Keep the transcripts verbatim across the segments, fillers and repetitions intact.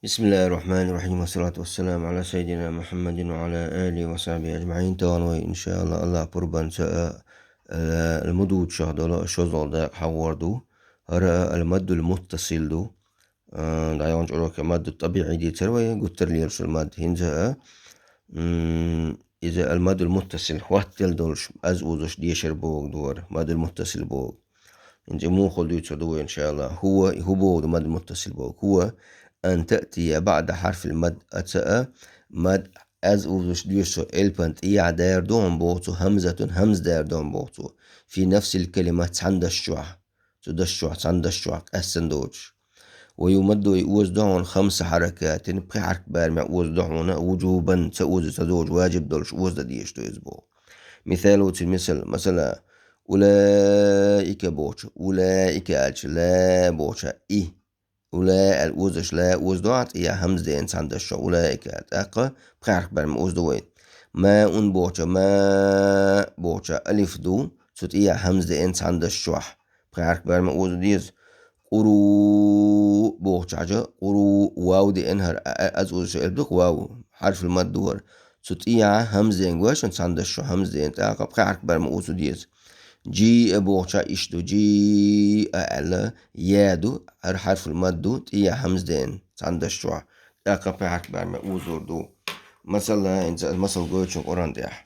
بسم الله الرحمن الرحيم، والصلاة والسلام على سيدنا محمد وعلى آله وصحبه أجمعين. Тахана вай, иншааллахӀ, Аллахь пурбанца а, а, ламудучах дола шозал дакъа хьагӀор ду. ХӀара а ал-маддул муттасил ду. А, дӀаяханчу уроке мадду табиӀи дийцар вай, гуттар лелаш мад. ХӀинца а, м, иза ал-маддул муттасил хӀоттел долуш, аз узуш дешар богу ду хӀара, маддул муттасил богу. ХӀинца муха дуьйцур ду вай, иншааллахӀ. ХӀува, хӀу богу ду маддул муттасил богу. ХӀува ан таътия баӀда хьарфил мад, аца а, мад аз узуш доьшу элпан тӀехьа дер ду хьуна боху цо, хӀамзатун, хӀамза дер ду хьуна боху цо. Фи нафсил калима, цхьана даш чохь. Цу даш чохь, цхьана даш чохь, къаьссан доцуш. Ва юмадду, и оза ду хьуна хамса хьаракатин, пхи хьаракат барамехь оза ду хьуна, вужубан, ца оза ца доцуш, важиб долуш оза дан дезаш ду иза боху. Мисал, оцу мисал, масала, улаика бохуча, улаика аьлча, ла бохуча, и. Ула аьлла озаш, ла оза ду хьуна, тӀехьа хӀамза деана цхьана даш чохь, улаика аьлла. ТӀаккха пхи хьаракат барамехь оза ду вай. Маун бохуча, ма бохуча алиф ду, цу тӀехьа хӀамза деана цхьана даш чохь. Пхи хьаракат барамехь оза ду деза. Къуру бохуча хьажа, къуру, вав деана хӀара, а, а, аз узуш элп ду-кх вав, хьарфул мад ду хӀара. Цу тӀехьа хӀамза деана гой шуна, цхьана даш чохь хӀамза деана, тӀаккха пхи хьаракат барамехь оза ду деза. Джиа бохуча иштта ду, джиа аьлла, я ду, хӀара хьарфул мад ду, тӀехьа хӀамза деана, цхьана даш чохь, тӀаккха пхи хьаракат барамехь озор ду. Масала, хӀинца масал гойту шуна Къуръан тӀехь.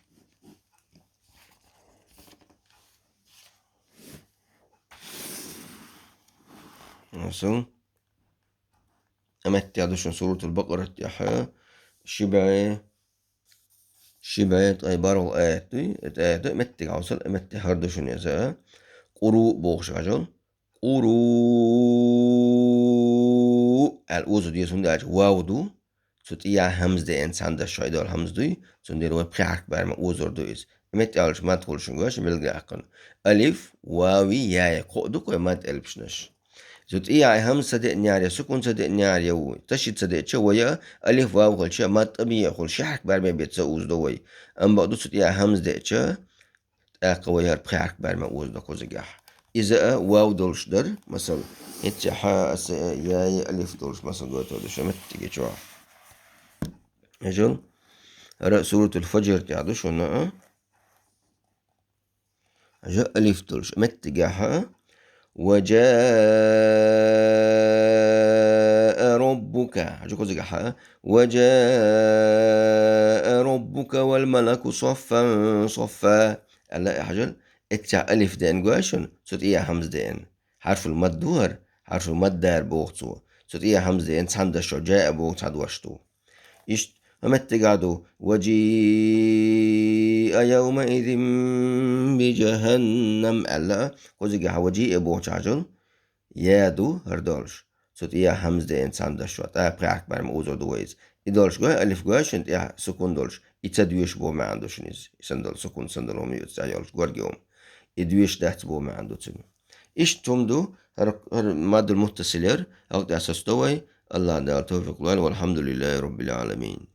Масал, а меттехь ду шуна Суратул Бакъарат тӀехь, ши бӀе, ши бӀе ткъе бархӀ аят дуй, это аят, меттиг хьовсал, а меттехь хӀара ду шуна иза. Къуру бохуш хьажал. Къуру аьлла оза деза, хӀунда аьлча вав ду, цу тӀехьа хӀамза деана цхьана даш чохь долу хӀамза дуй, цундела вай пхи хьаракат барамехь озор ду иза. Меттиг аьлча мад хуьлуш хӀун гойту шуна, билгал а яьккхина. Алиф, вави, яи, кхоъ ду-кх вай мад элпашнаш. Цу тӀехьа хӀамза ца деана яра, сукун ца деана яра, я ву, ташдид ца деача, вай а алиф, вав хилча, мад тӀабиъа хуьлуш, ши хьаракат барамехь бен ца уза ду вай. Амма бакъду цу тӀехьа хӀамза деача, тӀаккха вай хӀара пхи хьаракат барамехь оза ду кхузигахь. Иза а вав долуш дара, масал, хӀинца хьа, аса, яи, алиф долуш, масал, гойтур ду шуна меттиге чохь. Хьажал, хӀара Суратул Фаджр тӀехь ду шуна, а? Хьажа алиф долуш, меттигехь, а? Ва джаа раббука. Хьажа кхузигахь, а? Ва джаа раббука вал малаку саффан саффа. Аьлла, хьажал, эццехь алиф деана гой шуна, цу тӀехьа хӀамза деана. Хьарфул мад ду хӀара, хьарфул мад дара боху цо. Цу тӀехьа хӀамза деана, цхьана даш чохь, джаа боху цхьа дош ду. Иштта, хӀун меттигахь ду, ва джиа явмаизин би джаханнам аьлла, кхузигахь ва джиа бохуча хьажал, я ду хӀара долуш. Цу тӀехьа хӀамза деана цхьана даш чохь, тӀаккха пхи хьаракат барамехь озор ду вай иза. И долуш гой, алиф гой шуна тӀехь сукун долуш, и ца доьшуш боху маьӀна ду шуна иза. И санна долу сукун, санна долу хӀума ю цу тӀехь йолуш, горга хӀума. И доьшуш дац боху маьӀна ду цуьнан. Иштта хӀума ду, хӀара, хӀара маддул муттасил яра, хӀокху тӀехь соцу до вай, АллахӀ Дала тавфикъ лойла, валхьамдулиллахӀи роббил Ӏаламин.